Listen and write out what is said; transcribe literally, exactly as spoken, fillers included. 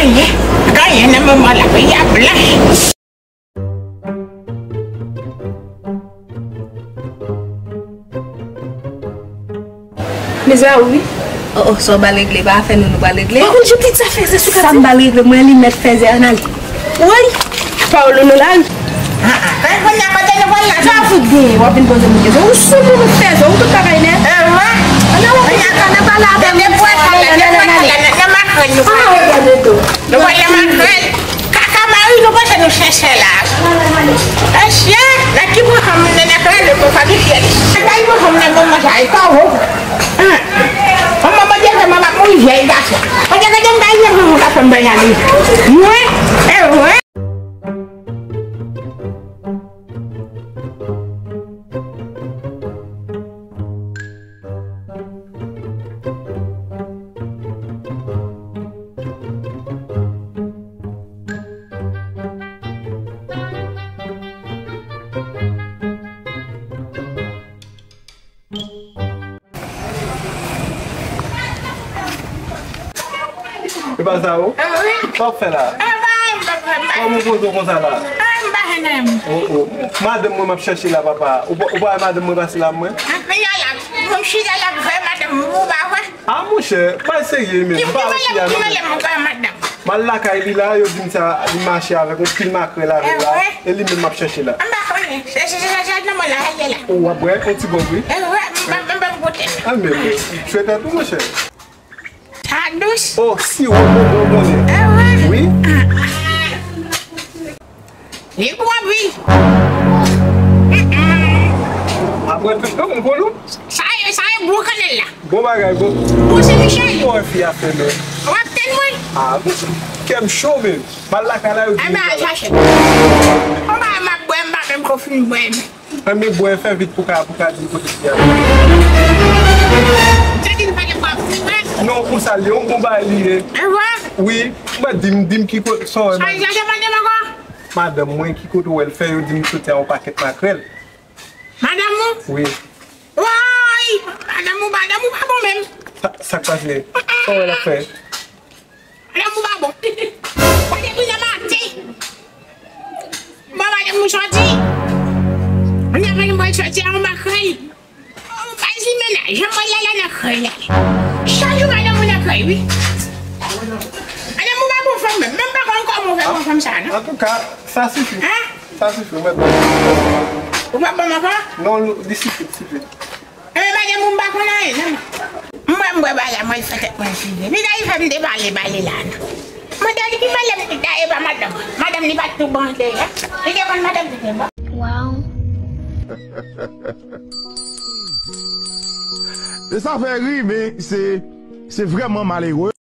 Ganyen nan moman la, peyi a blanch. Mizè ou wi. Oh, oh, sa w bal regle, pa afè nou nou pral regle. Ou konn jan pitit sa fèzè sou katye? Sa m bal regle, mwen li mèt fèzè an ale. Woy, pa w nou la wi. Kay konnya kote nou pral la? Sa fout gen, w ap vin poze m kesyon. Ou sou moun ou fèzè, ou tout bagay nèt. Ewa. Ann al wè pitit la, n ap pale avè l. Depi w al la, depi w al la, nan makrèl nou pral. Ah, gade do. Nou pral nan makrèl. Kaka mari nou panse nou sensè la. Mesye, nèg ki pran fanm nan nan krale pou fanmi fyèl. Nèg ki pran fanm nan pou manje ay kòbo. An. Manman Bondye fè mwen pa mouri vyèy gason. Bondye gade m bay vyèy pou mwen ka fè m banyale. Mwen, e mwen. E pa sa ou? Ah, wi. Sa w ap fè la? Ah, ba, ba, ba, ba. Kòman w poze w konsa la? Ah, m pa jwenn anyen. Oh, oh. Madanm mwen m ap chèche la, papa. Ou pa, ou pa wè madanm mwen pase la, mwen? Ah, men y a la. Pou m chita la, pou fè madanm, ou pa wè? Ah, monchè, pa serye, men. Ki, m pa ki wè fi a, non, men. Ki madanm, ki madanm? M al lakay li la, yo di m sa, li mache avèk yon pil makrèl avè l la. E wi. E li menm m ap chèche la. M pa konnen. Se, se, se, se, se, non, mwen la, ye la. Ou w ap bwè yon ti gòg, wi. E wi, m, m, m, m, m pote. Ah, men, men, fè tèt ou, monchè. Sa dous. Oh, siwo bonbon konnen. E wi. Wi. Ah, ah. Li pwòp, wi. Mm, mm. Apre tout, non, m konn ou. Sa e, sa e bon kannèl la. Bon bagay, bon. Bon, se Michel. Bon, fi a fè, men. W ap tann mwen. Ah, bon. Kè m cho, men. M al lakay la, yo di m sa. Enben, al chache. Bon, bagay m ap bwè, m pa menm ko fin bwè, men. Enben, bwè, fè vit pou ka, pou ka di m kote fi a. Se di m pa gen pwòp, wi, men. Non, konsa l ye, yon bon bagay li ye. E vre? Wi, mwen di m, di m ki kote, sa w wè. Sa, sa demande m ankò? Madanm mwen, ki kote w wè l fè, yo di m soti a yon pakèt makrèl. Madanm ou? Wi. Woy! Madanm ou, madanm ou pa bon menm. Sa, sa k pase? Sa w wè l ap fè? Madanm ou pa bon. Gade kounye a maten. Bon, madanm ou soti. Kounye a madanm mwen soti a yon makrèl. Ou pa di mennaj, jan mwen la la nan krèy la. Chak jou madanm ou nan krèy, wi. Madanm ou pa bon fanm menm, menm pa konn kòman ou fè bon fanm sa, non. Antouka, sa sifi. Hein? Sa sifi, ou mèt ba m. Ou pa ban m ankò? Non, li sifi, sifi. Enben, madanm ou m pa konn anyen, non. Mwen, mwen, bagay mwen fè tèt mwen vire. Li dayè fè m te pale, pale la, non. Mwen te di ki madanm li ta ye pa madanm. Madanm li pa t tou bon dèyè. Li te konn madanm li te bon. Wow. E sa fè ri, men se, se vrèman malere.